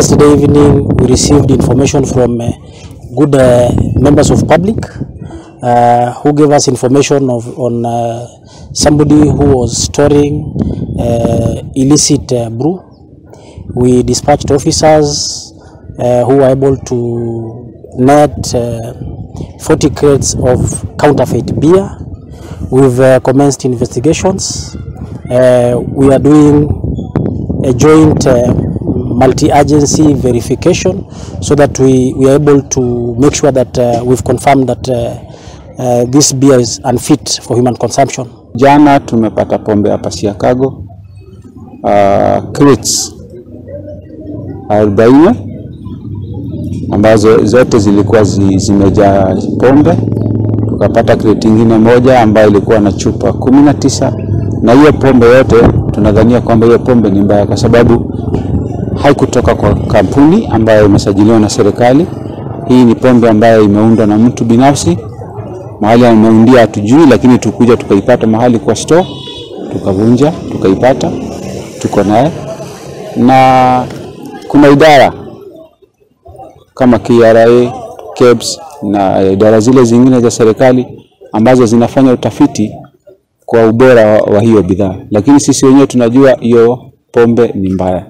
Yesterday evening we received information from good members of public who gave us information on somebody who was storing illicit brew. We dispatched officers who were able to net 40 crates of counterfeit beer. We've commenced investigations. We are doing a joint multi-agency verification so that we are able to make sure that we've confirmed that this beer is unfit for human consumption. Jana tumepata pombe hapa Siakago, crates 40 ambazo zote zilikuwa zimejaa pombe. Tukapata crate nyingine moja ambayo ilikuwa na chupa 19, na hiyo pombe yote tunadhania kwamba hiyo pombe ni mbaya kwa sababu haikutoka kwa kampuni ambayo imesajiliwa na serikali. Hii ni pombe ambayo imeundwa na mtu binafsi. Mahali ameundia hatujui, lakini tukuja tukaipata mahali kwa store, tukavunja, tukaipata, tuko naye. Na kuna idara kama KRA, KEBS na idara zile zingine za serikali ambazo zinafanya utafiti kwa ubora wa hiyo bidhaa, lakini sisi wenyewe tunajua hiyo pombe ni mbaya.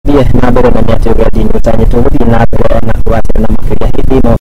Na